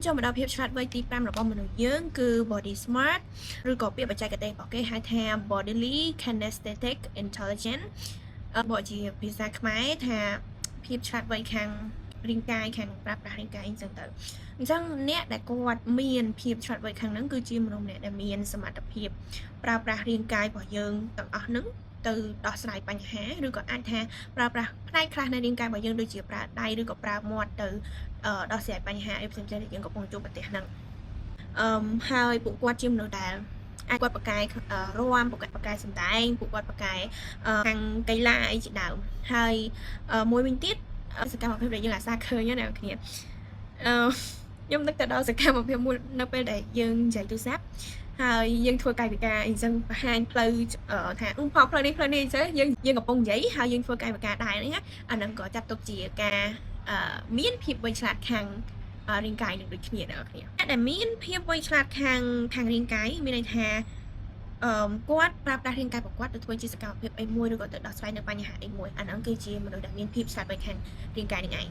ចូលមកដល់ភាពឆ្លាតវៃទី5របស់មនុស្សយើងគឺ body smart ឬក៏ពាក្យបច្ចេកទេសរបស់គេហៅថា bodily kinesthetic intelligence បកជាភាសាខ្មែរថាភាពឆ្លាតវៃខាងរាងកាយខាងប្រើប្រាស់រាងកាយអញ្ចឹងទៅអញ្ចឹងអ្នកដែលគាត់មានភាពឆ្លាតវៃខាងហ្នឹងគឺជាមនុស្សម្នាក់ដែលមានសមត្ថភាពប្រើប្រាស់រាងកាយរបស់យើងទាំងអស់ហ្នឹងទៅដោះស្រាយបញ្ហាឬក៏អាចថាប្រើប្រាស់ផ្នែកខ្លះនៃរាងកាយរបស់យើងដូចជាប្រើដៃឬក៏ប្រើមាត់ទៅដោះស្រាយបញ្ហាអីផ្សេងៗដែលយើងកំពុងជួបប្រទះហ្នឹងហើយពួកគាត់ជាមនុស្សដែលអាចគាត់ពូកែរាំពូកែពូកែសម្ដែងពួកគាត់ពូកែខាងកីឡាអីជាដើមហើយមួយវិញទៀតសកម្មភាពដែលយើងអាសាឃើញណាអ្នកគ្នាខ្ញុំនឹកទៅដល់សកម្មភាពមួយនៅពេលដែលយើងនិយាយទូរស័ព្ទហើយយើងធ្វើកាយវិការអញ្ចឹងបង្ហាញផ្លូវថាផលផ្លូវនេះផ្លូវនេះអញ្ចឹងយើងកំពុងនិយាយហើយយើងធ្វើកាយវិការដែរហ្នឹងណាអាហ្នឹងក៏ចាត់ទុកជាការមានភាពវៃឆ្លាតខាងរាងកាយនឹងដូចគ្នាអ្នកគ្នាអ្នកដែលមានភាពវៃឆ្លាតខាងរាងកាយមានន័យថាគាត់ប្រើប្រាស់រាងកាយរបស់គាត់ទៅធ្វើជាសកម្មភាពអីមួយឬក៏ទៅដោះស្រាយនៅបញ្ហាអីមួយអាហ្នឹងគឺជាមនុស្សដែលមានភាពឆ្លាតវៃខាងរាងកាយនឹងឯង។